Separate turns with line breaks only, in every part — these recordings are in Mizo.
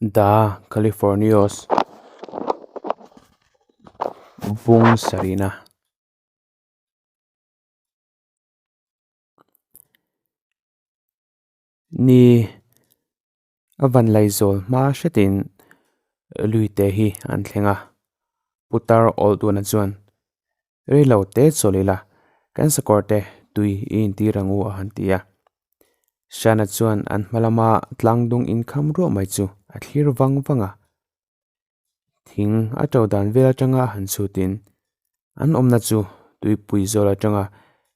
The Californios bung sarihna. Ni a van laizawl hma hretin luite hi an thleng a, Putar Oldwana chuan Rei lo te chawl ila, kan sakawr te tui i intir ang u a han ti a. Shana chuan an hma lama tlangdung inkham ruah mai chu a thlir vang vang a. Thing a to dan vel atanga a han chhutin an awmna chu tuipui zawl atanga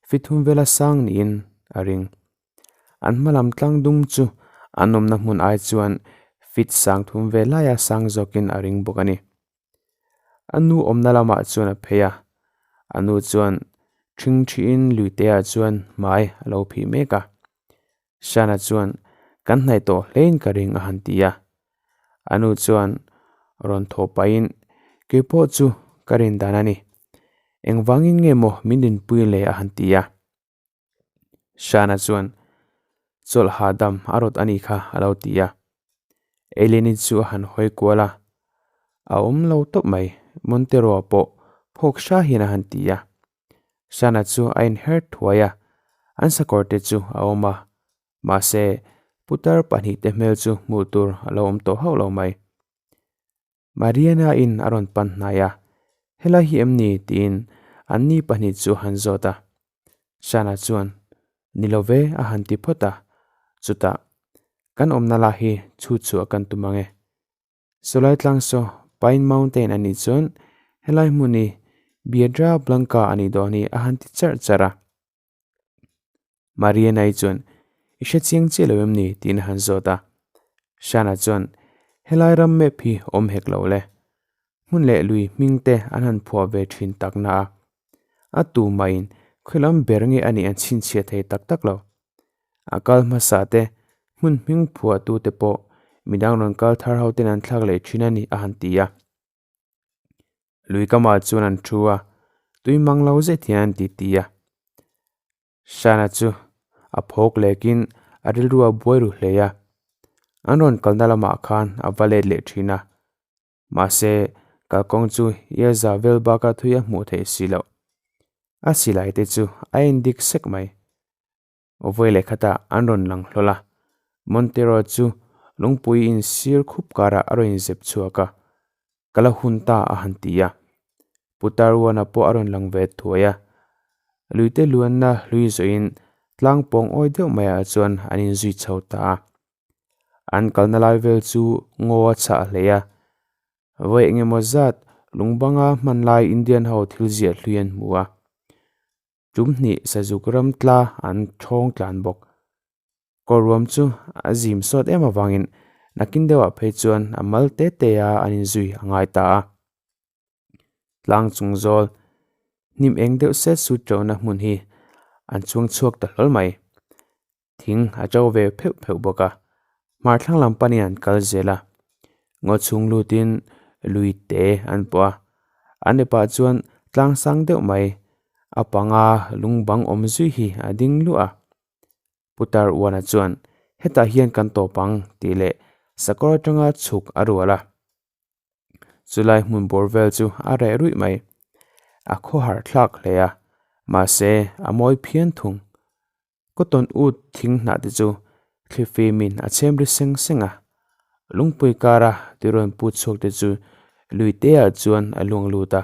fithum vela sang niin a ring. An hma lam tlangdung chu an awmna hmun ai chuan fit sang thum vel laia sang zawkin a ring bawk a ni. A nu awmna lamah chuan a phei a, a nu chuan ṭhing ṭhihin luiteah chuan hmai a lo phih mek a. Shana chuan kan hnaih tawh hlein ka ring a han ti a. A nu chuan rawn thawh pahin kei pawh chu ka rin dan a ni. Engvangin nge maw min dinpui le a han ti a. Shana chuan chawlh hahdam a rawt a nih kha a lo ti a. Eileen-i chu a han hawi kual a, a awm lo tawp mai, Montero-a pawh phawk hra hian a han ti a. Shana chu a inher thuai a, an sakawr te chu a awm a, mahse putar pahnih te hmel chu hmuh tur a lo awm tawh hauh lo mai. Mariana-in a rawn pan hnai a, Helai hi em ni? tiin anni pahnih chu a han zawt a. Shana chuan, Ni lo ve, a han ti phawt a. Chutah, Kan awmna lah hi chhut chhuah kan tum ang e. Sawlai tlang saw Pine Mountain a nih chuan helai hmun hi Biedra Blanca a nih dawn hi a han ti charh charh a. Mariana-i chuan, I hre chiang chiah lo em ni? tiin a han zawt a. Shana chuan, Helai ram map hi awm hek lo le. Hmun leh lui hming te an han phuah ve thin tak na a. A tu mahin khawilam ber nge a nih an chhinchhiah thei tak tak lo. A kal hmasa te, hmun hming phuah tu te pawh midang rawn kal thar ho ten an thlak leh thin a ni a han ti a. Lui kamah chuan an thu a, tui mang lo zet hian an ti ti a. Shana chu a phawk lekin a rilru a buai ru hle a, an rawn kalna lamah khan a va let leh thin a. Mahse, kalkawng chu Iazza vel baka thui a hmuh theih si loh. A silai te chu a endik sek mai. Vawi leh khatah an rawn lang hlawl a, Montero chu lungpui in sir khup karah a rawn inzep chhuak a, Ka la hun ta a han ti a. Putarwana pawh a rawn lang ve thuai a, luite luanna hlui zawhin tlang pawng awi deuh maiah chuan an inzui chho ta a. An kalna lai vel chu ngaw a chhah hle a, vawi eng emaw zat lungbanga hman lai Indian ho thil ziah hlui an hmu a. Tum hnih sazuk ram tla an thawng tlan bawk. Kawrruam chu a zim sawt em avangin nakin deuhah phei chuan a mal te te a an inzui a ngai ta a. Tlang chung zawl hnim eng deuh set sut ṭona hmun hi an chhuang chhuak ta hlawl mai. Thing a ṭo ve pheuh pheuh bawk a, hmar thlang lam panin an kal zel a. Ngaw chhung lutin lui te an pawh a, an epah chuan tlang sang deuh mai a panga lung bang awm zui hi a ding luah a. Putar Uana chuan hetah hian kan tawp ang tih leh sakawr atanga chhuk a rual a. Chulai hmun bawr vel chu a reh ruih mai. A khawhar thlak hle a, mahse a mawi phian thung. Cotton ut thing hnah te chu thlifimin a chhem ri seng seng a, lungpui kara tirawn put chhuak te chu lui te ah chuan a luang lut a.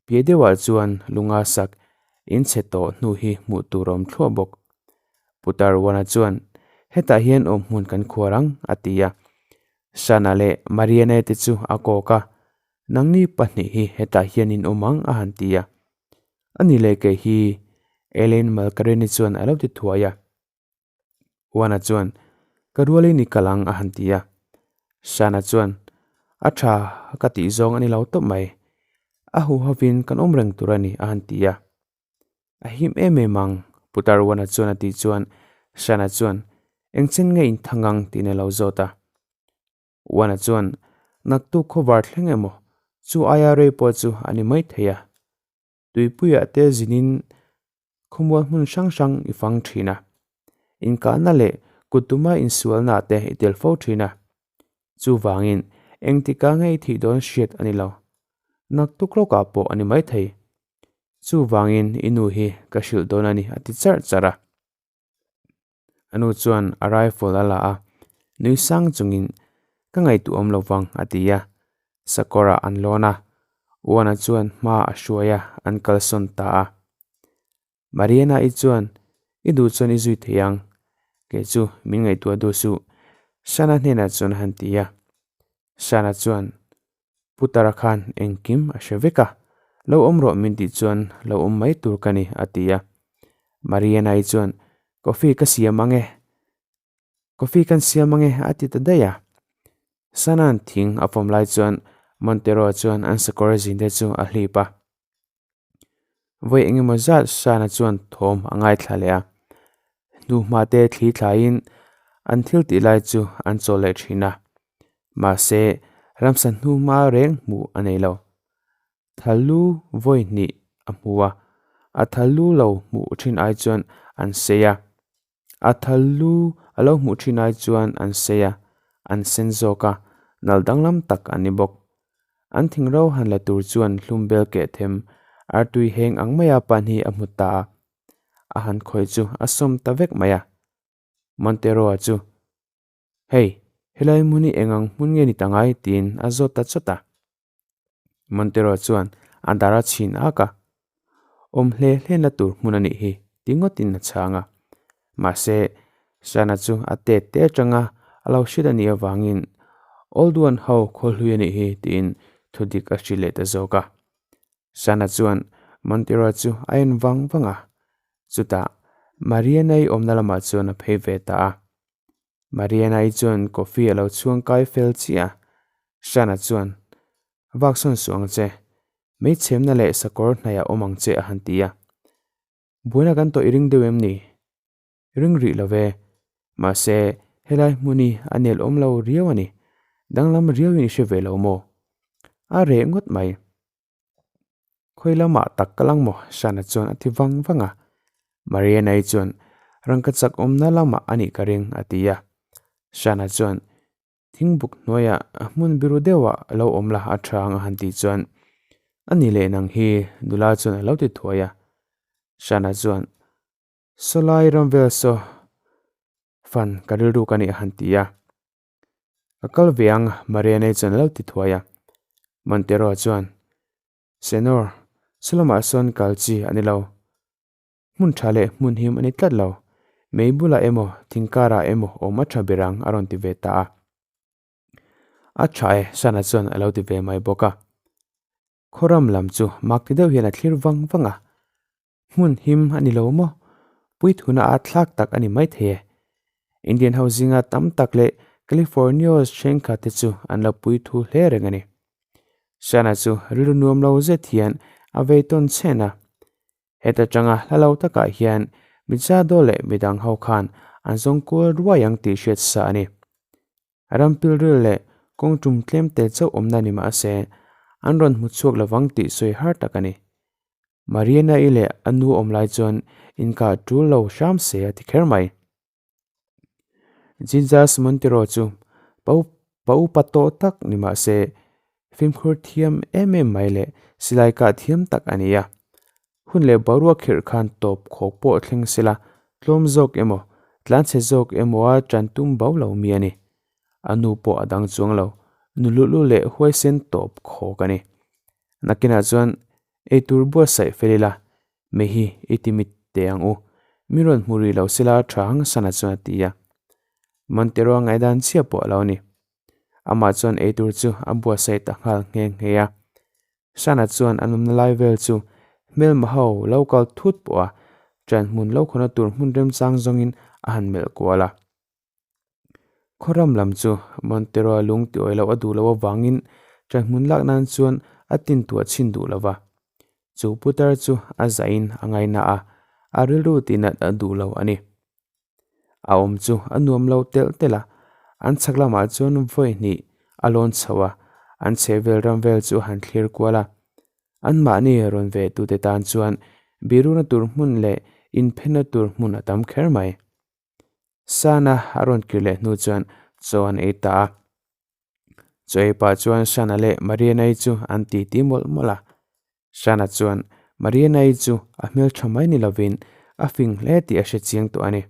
Piah deuhah chuan lunga sak in chhe tawh hnu hi hmuh tur a awm thluah bawk. Putar Wana chuan, Hetah hian awm hmun kan khuar ang, a ti a. Shana leh Mariana te chu a kawk a, Nangni pahnih hi hetah hian in awm ang, a han ti a. Ani leh kei hi Elaine Malkareni chuan a lo ti thuai a. Juana chuan, Ka rualin i kal ang a han ti a. Shana chuan, A tha ka tih zawng a ni lo tawp mai. A huhovin kan awm reng tur a ni a han ti a. A him em em ang Putar Juana chuan a tih chuan Shana chuan, Engchen nge in thang ang tiin a lo zawt a. Uana chuan, Naktuk khawvar thleng emaw, chu aia rei pawh chu a ni mai thei a. Tuipuiah te zinin khawmual hmun hrang hrang i fang thin a. Inkahna leh kut tuma insualna te i tel fo thin a. Chuvangin engtika ngei thih dawn hriat a ni lo. Naktuk lawkah pawh a ni maithei. Chuvangin i nu hi ka hrilh dawn a ni a ti charh charh a. A nu chuan a rifle a la a, nui sang chungin ka ngaihtuah awm lo vang a ti a. Sakawrah an lawn a, Uana chuan hma a hruai a, an kalsawn ta a. Mariana-i chuan I duh chuan i zui thei ang, kei chu min ngaihtuah duh suh Shana hnenah chuan a han ti a. Shana chuan Putara khan engkim a hre vek a, lo awm rawh min tih chuan lo awm mai tur ka ni a ti a. Mariana-i chuan Coffee ka siam ang e, coffee kan siam ang e a ti ta daih a. Sana'n thing a fawm lai chuan Montero chuan an sakawr zinte chu a hlip a. Vawi eng emaw zat Shana chuan thawm a ngaithla leh a, hnuhma te thli thlaiin an thil tih lai chu an chawl leh thin a. Mahse, ramsa hnuhma reng hmuh a nei lo. Thalu vawi hnih a hmu a, a thalu lo hmuh thin ai chuan an sei a. A thalu a lo hmuh thin ai chuan an sei a, an sen zawk a, nal danglam tak an ni bawk. An thingro han la tur chuan hlum bel keh them artui heng ang maia pan hi a hmu ta a, a han khawih chu a sawm ta vek mai a. Montero-a chu, Hei, helai hmun hi eng ang hmun nge ni ta ngai? tiin a zawt ta chawt a. Montero chuan a dar a chhin ak a, Awm hle hle na tur hmun a nih hi ti ngawtin a chhang a. Mahse, Shana chu a tet te atanga a lo hriat a nih avangin Old One ho khaw hlui a nih hi tiin thu dik a hrilh leh ta zawk a. Shana chuan Montero chu a en vang vang a, chutah Mariana-i awmna lamah chuan a phei ve ta a. Mariana-i chuan coffee a lo chhuang kai fel chiah a, Shana chuan, Vak sawn suh ang che, meichhemna leh sakawr hnaih a awm ang che a han ti a. Buaina kan tawh i ring deuh em ni? Ring rih lo ve. Mahse, helai hmun hi a nel awm lo riau a ni. Danglam riauin i hre ve lo maw? A reh ngawt mai. Khawi lamah tak ka lang maw? Shana chuan a ti vang vang a. Mariana-i chuan, Rangka chak awmna lamah a nih ka ring, a ti a. Shana chuan, Thingbuk hnuaiah hmun biru deuhah a lo awm la a tha ang a han tih chuan, A ni leh nang hi, nula chuan a lo ti thuai a. Shana chuan, Sawlai ram vel saw fan ka rilru ka nih a han ti a. Ka kal ve ang, Marianne chuan a lo ti thuai a. Montero chuan, Senor, saw lamah sawn kal chi a ni lo. Hmun tha leh hmun him a ni tlat lo. Mei bulah emaw, thingkarah emaw awm a tha ber ang, a rawn ti ve ta a. A tha e, Sana chuan a lo ti ve mai bawk a. Khawram lam chu mak ti deuh hian a thlir vang vang a. Hmun him a ni lo maw? Puithuna a thlak tak a ni maithei e. Indian ho zinga tam tak leh Californios thenkhat te chu an lo puithu hle reng a ni. Shana chu rilru nuam lo zet hian a vei tawn chhen a. Heta tanga hla lo takah hian Michado leh midang ho khan an zawng kual ruai ang tih hriat sa a ni. Rampilril leh kawng tum tlem te chauh awmna ni mahse, an rawn hmu chhuak lovang tih sawi har tak a ni. Mariana-i leh a nu awm lai chuan inkah tul lo hram se a ti kher mai. Jesus Montero chu pa upa tawh tak ni mahse, fimkhur thiam em em mai leh silai kah thiam tak a ni a. Hun leh boruak khirh khan tawp khawk pawh thleng sela tlawm zawk emaw, tlanchhe zawk emaw a tan tum bo lo mi a ni. A nu pawh a dang chuang lo, nu luhlu leh huaisen tawp khawk a ni. Nakinah chuan eitur buatsaih fel ila, mei hi i ti mit teh ang u, mi rawn hmu rih lo sela tha hang sana chuan a ti a. Montero a ngaihdan chiah pawh a lo ni. Amah chuan eitur chu a buatsaih ta nghal nghe nghe a. Shana chuan an awmna lai vel chu hmelma ho lo kal thut pawh a, ṭan hmun lo khawna tur hmun remchang zawngin a han melh kual a. Khawram lam chu Montero-a lung tiawih loh a duh loh avangin ṭan hmun lak nan chuan a tintuah chhin duh lo va. Chu putar chu a zahin a ngaina a, a rilru tihnat a duh lo a ni. A awm chu a nuam lo telh telh a, an chhak lamah chuan vawi hnih a lawn chho a, an chhehvel ram vel chu a han thlir kual a. Anmahni rawn ve tute tan chuan biruna tur hmun leh inphenna tur hmun a tam kher mai. Sana a rawn kir leh hnu chuan chaw an ei ta a. Chaw ei pah chuan Shana leh Mariana-i chu an titi mawlh mawlh a. Shana chuan Mariana-i chu a hmeltha mai ni lovin a fing hle tih a hre chiang tawh a ni.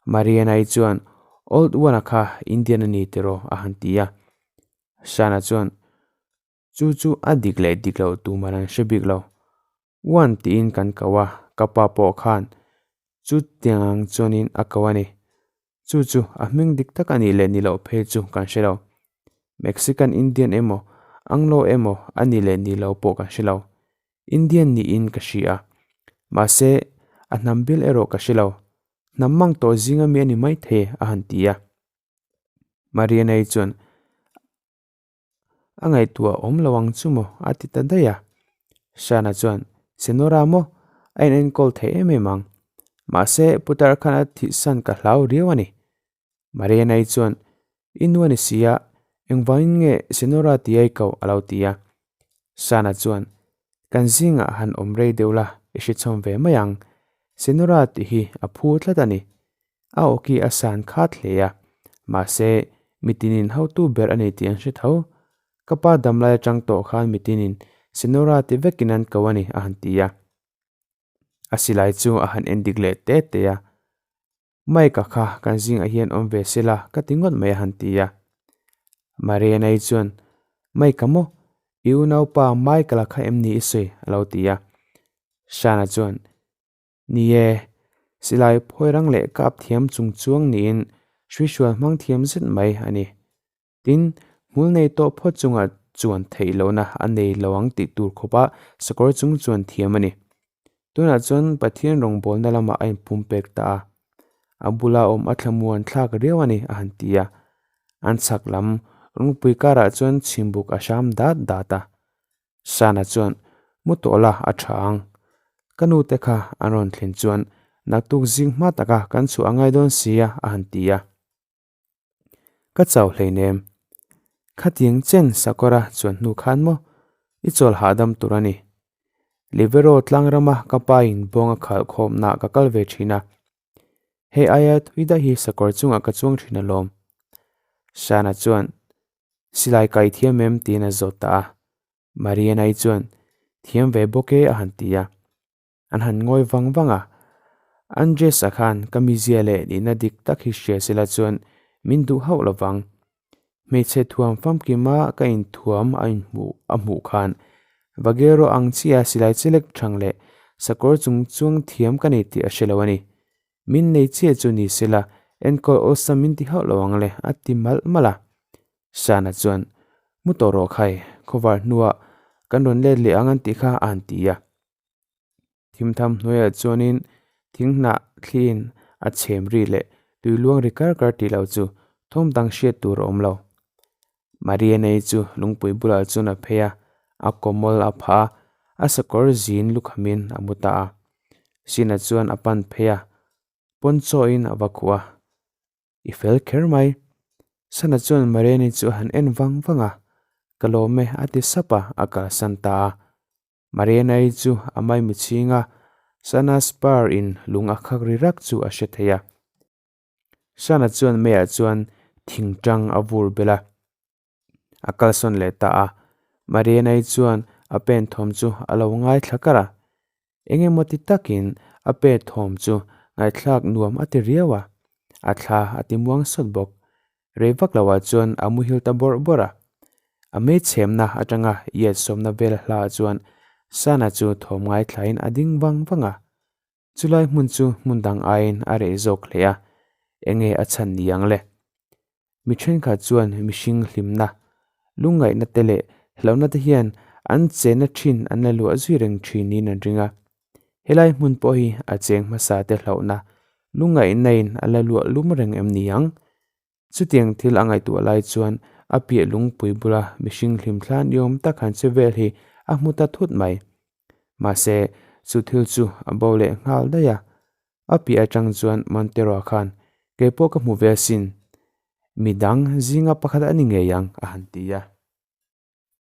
Mariana-i chuan Old One-a kha Indian a ni tiraw a han ti a. Shana chuan Chu chu a dik leh dik loh tumah an hre bik lo. One tiin kan ko a, ka pa pawh khan chu tiang ang chuanin a ko a ni. Chu chu a hming dik tak a nih leh ni loh phei chu kan hre lo. Mexican Indian emaw, Anglo emaw a ni leh ni lo pawh kan hre lo. Indian niin ka hria a. Mahse, a hnam bil erawh ka hre lo. Hnam mang tawh zinga mi a ni maithei a han ti a. Mariana-i chuan A ngaihtuah awm lo ang chu maw? a ti ta daih a. Shana chuan, Senora maw? A in enkawl thei em em ang. Mahse, putar khan a thihsan ka hlau riau a ni. Mariana-i chuan, I nu a ni si a, engvangin nge Senora ti ai koh? a lo ti a. Shana chuan, Kan zingah han awm rei deuh la, i hre chhawm ve mai ang. Senora tih hi a phu tlat a ni. A awki a san khat hle a, mahse, mitinin hotu ber a ni tih an hre tho. Ka pa damlai atang tawh khan mitinin Senora ti vekin an ko a ni, a han ti a. A silai chu a han endik leh te te a. Mike-a kha kan zingah hian awm ve se la ka ti ngawt mai a han ti a. Mariana-i chuan, Mike-a maw? I unaupa Michael-a kha em ni i sawi? a lo ti a. Shana chuan, Ni e, silai phawi rang leh kap thiam chung chuang niin hruihrual hmang thiam zet mai a ni. Tin, hmul nei tawh phawt chungah chuan theih lohna a nei lo ang tih tur khawpa sakawr chung chuan thiam a ni. Tunah chuan Pathian rawngbawlna lamah a inpumpek ta a, a bula awm a thlamuan thlak riau a ni a han ti a. An chhak lam rungpui karah chuan chhimbuk a hram dat dat a. Sana chuan, Mu tawh la, a tha ang. Ka nu te kha an rawn thlen chuan naktuk zing hma taka kan chhuah a ngai dawn si a, a han ti a. Ka chau hleinem. Khatiang chen sakawra chuan hnu khan maw i chawl hahdam tur a ni. Libero tlang rama ka pa in bawng a khalh khawmna ka kal ve thin a. Hei aia thui daih hi sakawr chungah ka chuang thin alawm. Shana chuan Silai kai thiam em tiin a zawt ta a. Mariana-i chuan Thiam ve bawk e a han ti a. An han ngawi vang vang a. Andres-a khan ka mizia leh nihna dik tak hi hria sela chuan min duh hauh lo vang. Hmeichhe thuam famkima ka inthuam a inhmuh a hmuh khan Vagero ang chiah silai chelek thang leh sakawr chung chuang thiam ka nei tih a hre lo a ni. Min nei chiah chu ni sela enkawl awlsam min ti hauh lo ang le a ti malh malh a. Shana chuan, Mu tawh rawh khai, khawvar hnuah kan rawn let leh ang an tih kha a han ti a. Thimtham hnuaiah chuanin thinghnah thliin a chhem ri leh tui luang ri kar kar tih lo chu thawm dang hriat tur a awm lo. Mariana-i chu lungpui bulah chuan a phei a, a kawmawl a phah a, a sakawr zin lukhamin a mu ta a. Sina chuan a pan phei a, pawnchawin a va khuh a. I fel kher mai. Sana chuan Mariani chu a han en vang vang a, Ka lawm e a ti sap a, a kalsan ta a. Mariana-i chu a maimi chhing a, Sana spur in lung a khak ri rak chu a hre thei a. Sana chuan meiah chuan thing tang a vur belh a, a kalsawn leh ta a. Mariana-i chuan a pen thawm chu a lo ngaithla kar a. Eng emaw ti takin a pe thawm chu ngaihthlak nuam a ti riau a, a thla a ti muang sawt bawk. Rei vak loah chuan a muhil ta bawrh bawrh a. A meichhemna atanga iat sawmna vel hlaah chuan Sana chu thawm ngaithlain a ding vang vang a. Chulai hmun chu hmun dang aiin a reh zawk hle a, enge a chhan ni ang le? Mi thenkhat chuan mihring hlimna, lungngaihna te leh hlauhna te hian an chenna thin an la luah zui reng thin niin an ring a. Helai hmun pawh hi a cheng hmasa te hlauhna, lungngaihna in a la luah lum reng em ni ang? Chutiang thil a ngaihtuah lai chuan a piah lungpui bula mihring hlimthla niawm tak han che vel hi a hmu ta thut mai. Mahse, chu thil chu a bo leh nghal daih a. A piah atang chuan Montero-a khan, Kei pawh ka hmu ve asin. Mi dang zinga pakhat a ni ngei ang, a han ti a.